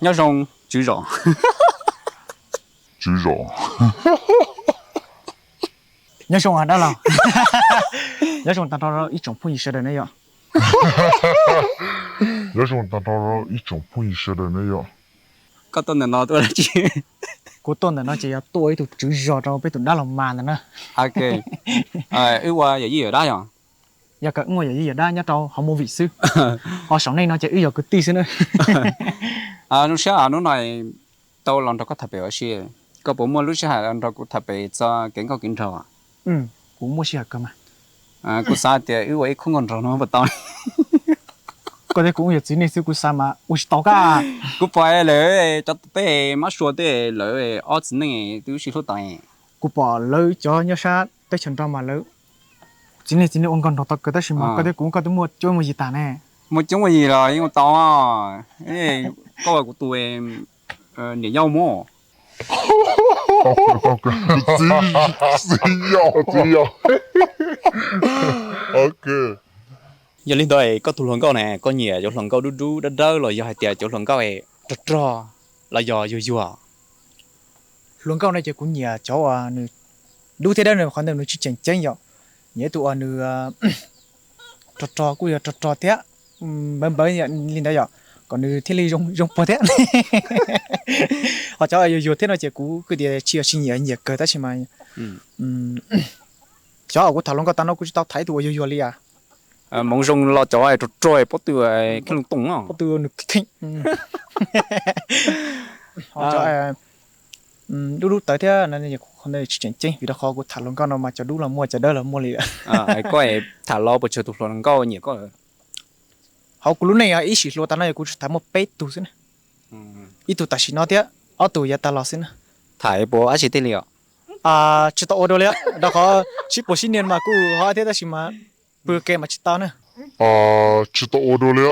Nyob zoo, tswv zos. Tswv zos. Nyob zoo dab laug. Nyob zoo tag nrho ib tsoom phooj ywg sawv daws ne yom. Nyob zoo tag nrho ib tsoom phooj ywg sawv daws ne yom. Koj tuaj ntawm no tuaj dab tsi? Kuv tuaj ntawm no ces yog tuaj ua ib tug tswv zos rau peb tus dab laug mas ntawm no. Wb ua yawm yij yawm dab yom. Yog kawg wb ua yawm yij yawm dab nyob rau hauv movie xwb, ho saum nej no ces wb yog kwv tij xwb na. Zoo siab hnub no tau los nrog koj tham pem ua si. Koj puas muaj lub sij hawm los nrog kuv tham pem txog kev nkauj kev nraug? Kuv muaj sij hawm kawg mas. Kuv xav tias wb ua ib khub nkauj nraug no puas tau? Koj thiab kuv wb yog txiv neej xwb kuv xav mas ua tsis tau kab. Kuv pom lawv cov tej mab sua tej lawv ob txiv neej twb sib hlub tau. Kuv pom lawv cov nyob sab teb chaws nrog mas lawv txiv neej txiv neej ua nkauj nraug tau kawg tab sis mas koj thiab kuv koj twb muaj cuab muaj yig tas ne. Muaj cuab muaj yig los yeej ua tau. Koj ua kuv tus niam yau muab. Txiv yau, txiv yau. Yog li ntawd koj tus hluas nkauj ne koj nyiam cov hluas nkauj dub dub dawb dawb los yog hais tias cov hluas nkauj rog rog los yog yuag yuag? Hluas nkauj no ces kuv nyiam cov uas nws dub thiab dawb, nws qhov ntawd nws tsis tseem ceeb yom. Nyiam ib tug uas nws rog rog kuj yog rog rog thiab, npawv npawv li ntawd yom, kom nws thiaj li zoo puag thiab. Ho cov yuag yuag thiab no ces kuv kuj tias tsis yog tsis nyiam, nyiam kawg tab sis mas cov uas kuv tham hluas nkauj tas no kuv tsis tau tham ib tug uas yuag yuag li as. Hmoov zoo los cov rog rog pob tw kheej loo tooj no, pob tw nws kheej. Ho cov dub dub tawv thiab qhov ntawd tsis tseem ceeb vim rau qhov kuv tham hluas nkauj no mas cov dub los muaj cov dawb los muaj li lawm. Koj tham los puas tsawg tus hluas nkauj nyiam koj? Hauv kuv lub neej ib sim hluas tas no yog kuv tsuas tham muaj peb tug xwb na. Ib tug tam sim no thiab ob tug yav tas los xwb na. Tham puas dab tsi tej li os? Tsis tau ua dua li, rau qhov sib puas sib nias mas kuj ho thiab tab sis mas pw ke mas tsis tau na. Tsis tau ua dua li,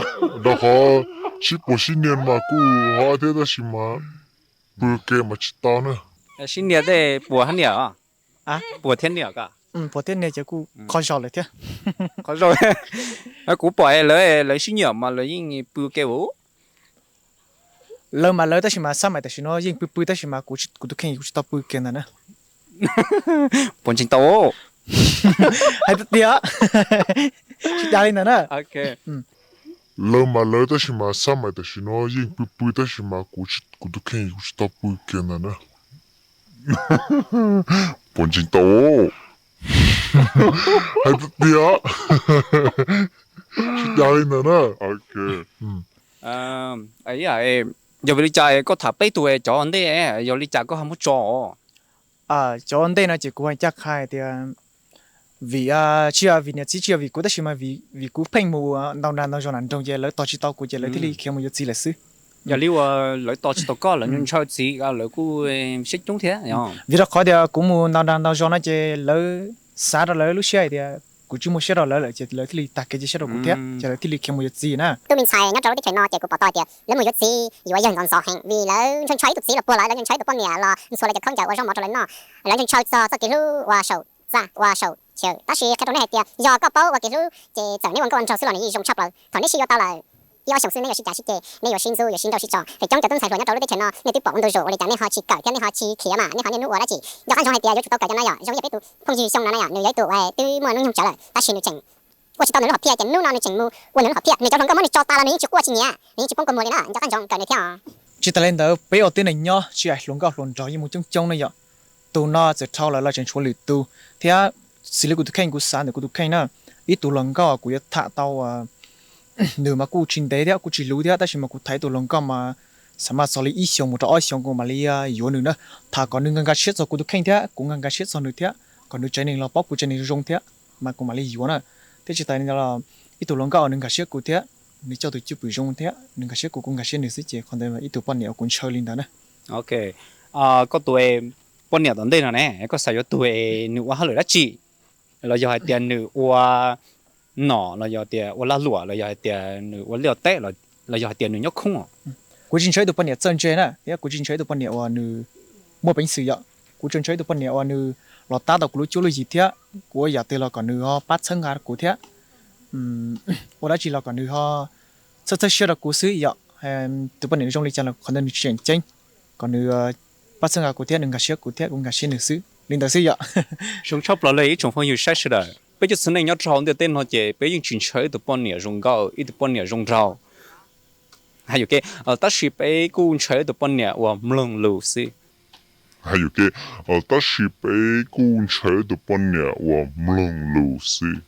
rau qhov sib puas sib nias mas kuj ho thiab tab sis mas pw ke mas tsis tau na. Sib nias tej puas hab nias? Puas thiab nias ko? Puas thiab nias ces kuj qhov zaus lawm thiab. Qhov zaus. Kuv pom lawv, lawv sib nias mas lawv yeej pw ke ua. Lawv mas lawv tab sis mas xab mais tam sim no yeej pw pw tab sis mas kuv, kuv tus kheej kuv tsis tau pw kiag ntawd na. Puas ntseeg tau? Hais tiag, tsis dag li ntawd na. Lawv mas lawv tab sis mas xab mais tam sim no yeej pw pw tab sis mas kuv, kuv tus kheej kuv tsis tau pw kiag ntawd na. Puas ntseeg tau? Hais tiag, tsis dag li ntawd na. Yog vim li cas koj tham peb tug cov ua ntej, yog li cas koj ho muab tso? Cov ua ntej no ces kuv hais ncaj qha hais tias vim, tsis yog vim niam txiv tsis yog vim kuv tab sis mas vim kuv pheej mus ntau nram ntau zos nram nroog ces lawv tos tsis tau kuv ces lawv thiaj li khiav mus yuav txiv lawm xwb. Yog li uas lawv tos tsis tau koj lawv ntshaw txiv lawv kuj siab coob thiab. Vim rau qhov tias kuv mus ntau nram ntau zos no ces lawv xav rau lawv lub siab hais tias kuv tsis muaj siab rau lawv lawm ces lawv thiaj li tag kev cia siab rau kuv thiab ces lawv thiaj li khiav mus yuav txiv na. Tub me ntxhais nyob rau lub teb chaws no ces kuv pom tau hais tias lawv mus yuav txiv yuav yawg ntxov ntxov heev vim lawv ntshaw ntshaw ib tug txiv los puag lawv, lawv ntshaw ib tug poj niam los ntxhua lawv cov khaub ncaws ua zaub mov rau lawv noj. Lawv ntshaw txog txoj kev hlub uas saum txaj uas saum chaw tab sis qhia rau nej hais tias yog koj paub ua kev hlub ces txawm nej ua nkauj ua nraug xwb los nws yeej zoo tshaj plaws. Thaum nej sib yuav tau lawm ib ob xyoos xwb nej yuav sib cav sib ceg, nej yuav sib ntxub yuav sib nrauj sib tso. Feem coob cov tub ntxhais hluas nyob rau lub teb chaws no nej twb pom ua ntu zus ua li cas nej ho tsis kawm thiab nej ho tsis khiav mas nej ho niaj hnub ua dab tsi? Nco qab ntsoov hais tias yuav tsum tau kawm cov no yom, zoo ib yam peb tus phooj ywg Xyooj no na yom, nws yog ib tug twb muaj hnub nyoog tsawv lawm tab sis nws tseem ua tsis tau nws lub hom phiaj ces hnub no nws tseem mus ua nws lub hom phiaj, nws cov hluas nkauj muab nws tso tas los nws yeej tsis quaj tsis nyiav, nws yeej tsis poob kua muag li na, nco qab ntsoov kawm nws thiab. Tsis tas li ntawd peb ua tib neeg nyob tsis hais hluas nkauj hluas nraug yeej muaj coob coob ne yom. Tus no txawm dhau lawm los tseem tshuav lwm tus thiab. Xws li kuv tus kheej kuv xav ntawm kuv tus kheej na, ib tug hluas nkauj kuv yuav tham tau nws mas kuj tsis ntev thiab kuj tsis luv thiab tab sis mas kuv tham ib tug hluas nkauj mas xav mas txog li ib xyoos mus rau ob xyoos kuv mam li yuav nws na. Tham kom nws nkag nkag siab txog kuv tus kheej thiab kuv nkag nkag siab txog nws thiab kom nws tsev neeg los paub kuv tsev neeg zoo thiab mas kuv mam li yuav na. Thiab tsis tas li ntawd los ib tug hluas nkauj nws nkag siab kuv thiab nws coj tus cwj pwm zoo thiab nws nkag siab kuv kuv nkag siab nws xwb ces qhov ntawd ib tug poj niam uas kuv ntshaw li ntawd na. Ok, koj tus poj niam tom ntej no ne koj xav yuav tus nws ua hauj lwm dab tsi? Los yog hais tias nws ua nom los yog tias ua lag luam los yog hais tias nws ua liaj teb los yog hais tias nws nyob khoob? Kuv tsis ntshaw ib tug poj niam txawj ntse na thiab kuv tsis ntshaw ib tug poj niam uas nws muaj peev xwm yom. Kuv tsuas ntshaw ib tug poj niam uas nws los tab tau kuv lub cuab lub yig thiab kuv ua yam twg los kom nws ho pab txhawb nqa kuv thiab ua dab tsi los kom nws ho txhawb txhawb siab rau kuv xwb yom. tus poj niam zoo li cas los qhov ntawd nws tseem ceeb, kom nws pab txhawb nqa kuv thiab nws nkag siab kuv thiab kuv nkag siab nws xwb, li ntawd xwb yom. Zoo tshaj plaws li ib tsoom phooj ywg saib sawv daws, peb cov txiv neej nyob rau hauv ntiaj teb no ces peb yeej tsis ntshaw ib tug poj niam zoo nkauj, ib tug poj niam zoo nraug. Tab sis peb kuj ntshaw ib tug poj niam uas mloog lus xwb. Tab sis peb kuj ntshaw ib tug poj niam uas mloog lus xwb.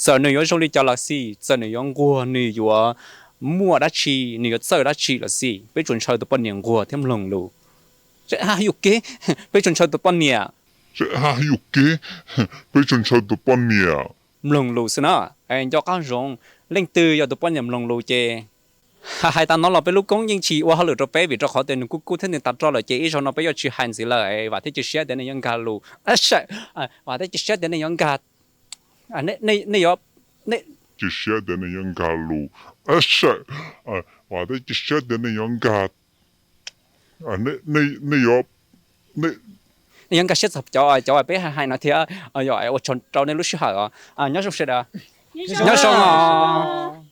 Txawm nws yuav zoo li cas los xij, txawm nws yuav nquag, nws yuav muaj dab tsi, nws yuav txawj dab tsi los xij, peb tsuas ntshaw tus poj niam nquag thiab mloog lus. Peb tsuas ntshaw tus poj niam, peb tsuas ntshaw tus poj niam mloog lus xwb na. Nco qab zoov, leej twg yog tus poj niam mloog lus ces hais tas no los peb lub koob yeej tsis ua hauj lwm rau peb vim rau qhov tias nws kuj kub thiab nws tas roj lawm ces ib zaug no peb yuav tsis hais ntxiv lawm. Vam thiab cia siab tias nej yuav nkag lus. Vam thiab cia siab tias nej yuav nkag, nej yuav, cia siab tias nej yuav nkag lus. Vam thiab cia siab tias nej yuav nkag, nej yuav, nej yuav nkag siab txog cov, cov peb hais no thiab. Ua tsaug rau nej lub sij hawm os. Nyob zoo sawv daws. Nyob zoo os.